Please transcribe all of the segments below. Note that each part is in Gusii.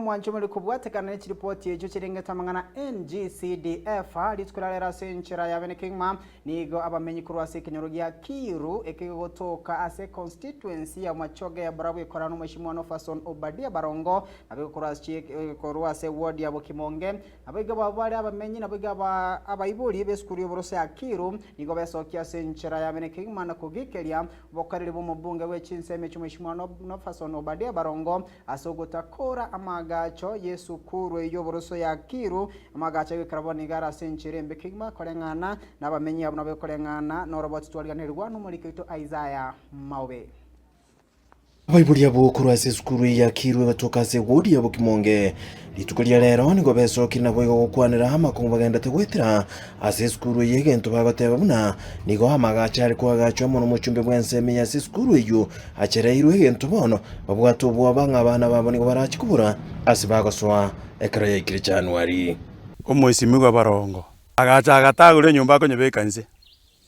omwancho more kobwatekana ne chiripoti echio chirengete amang'ana NGCDF rituko ria rero ase enchera ya bene kegima nigo abamenyi korwa ase ekenyoro gia Kiiru ekegotoka ase econstituency ya Bomachoge ya Barabwo ekora nomweshimiwa Nofason Obadia Barongo nabo korwa ase eward ya Bokimonge Naboigo abwo bare abamenyi, naboigo abaibori b'esukuru y'oboroso ya Kiru, nigo besokia ase enchera ya bene kegima na kogikeria obokoreri bw'omobunge bwe chinsemo echio Mweshimiwa Nofason Obadia Barongo ase ogotakora amaagacho y'esukuru eyio y'oboroso ya Kiru, amaagacho agoikera bono nigo are ase enchera embe kegima koreng'ana nabamenyi abwo nabo koreng'ana noroboti twariganerigwa nomoriki oito Isaiah Maobe. Abaibori abwo korwa ase esukuru eye yakirwe batoka ase ewodi ya Bokimonge. Rituko ria rero nigo besokire naboigo gokwanera amakong'u bagendete goetera ase esukuru eye egento bagoteba buna nigo amagacho are koagachwa mono omochumbe bw'ensemo eye ase esukuru eyio achereirwe egento bono babwate obwoba ng'a abana babo nigo barache kobora ase bagosoa ekero yaikire Januari. Omoisimigwa barongo agacha agatagora enyomba akonyebeka inse.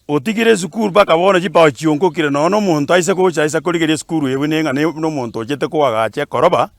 Otigire esukuru mpaka bono chibao chionkokire nonya na omonto aise gocha aise korigeria esukuru eye buna eng'ana buna omonto ochete koagacha ekoroba,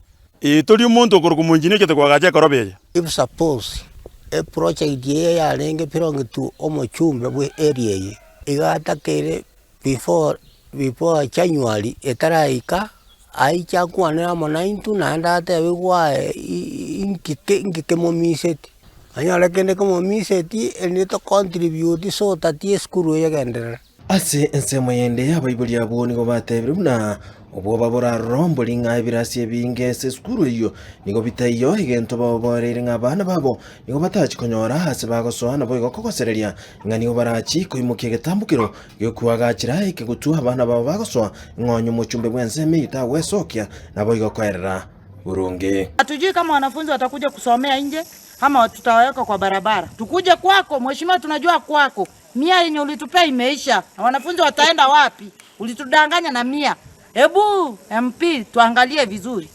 ee tori omonto okorokwa omoengineer ochete koagacha ekoroba eye. If suppose eproject eye yarenge belong to omochumbe bwe area eye, iga atakeire before before January etaraika, aiche akwane amo naintwe naende atebe gwaye inki ke inki kemomiseti. Onyore kende kemomiseti erinde to contribute so that esukuru eye egenderere. Ase ensemo yende abaibori abwo nigo batebire buna obwoba boraroro mbori ng'a ebirasi ebinge ase esukuru eyio nigo bitaiyo egento baoboereire ng'a abana babo nigo batachi konyora ase bagosoa naboigo kogosereria ng'a nigo barachi koimokia egetambokero giokoagachera ekegutu abana babo bagosoa ng'a onye omochumbe bw'ensemo eyio tagwesokia naboigo koerera boronge. Hatujui kama wanafunzi watakuja kusomea nje ama tutawaweka kwa barabara. Tukuje kwako mheshimiwa, tunajua kwako mia yenye ulitupea imeisha, na wanafunzi wataenda wapi? Ulitudanganya na mia. Hebu MP tuangalie vizuri.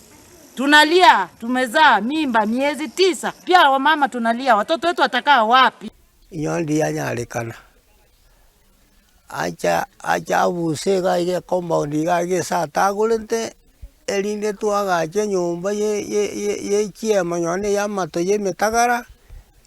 Tunalia, tumezaa mimba miezi tisa, pia wamama tunalia, watoto wetu watakaa wapi? Inyowe ndianyarekana, acha acha abuse iga iga ecompound iga iga ase atagorete, erinde twagache enyomba ye ye ye ye chiema nonye na eya amato ya emetagara,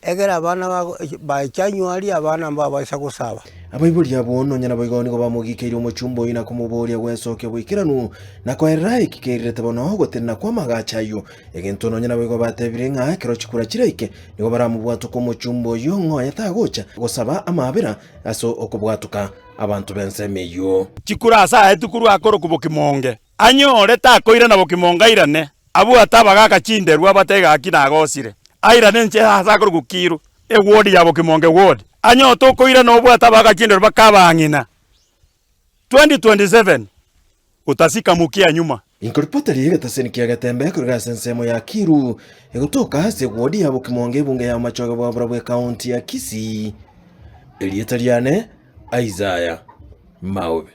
ekero abana bago by January abana mbabaisa gosaba. Abaibori abwo nonya naboigo nigo bamogikeire omochumba oyio na komoboria gwesokia boikeranu, na koerera eki kerirete bono gotenena kw'amagacho ayio. Egento nonya naboigo batebire ng'a ekero chikura chiraike, nigo baramobwatoke omochumba oyio ng'a oye tagocha gosaba amaabera ase okobwatoka abanto b'ensemo eyio. Chikura ase aetwe korwa akorokwa bokimonge, anyore takoirana bokimonge airane, abwate abagaaka chinderwa abate egaki nagosire, airane inche ase akorokwa Kiru, eward ya Bokimonge ward, anyore tokoirana obwate abagaaka chinderwa bakabang'ina 2027 utasika mukia nyuma. Inkoripoteri egetaseni kia Getembe korwa ase ensemo ya Kiru, egotoka ase eward ya Bokimonge ebunge ya Bomachoge bwa Bura bw'Ekaunti ya Kisii. Erieta riane Isaiah Maobe.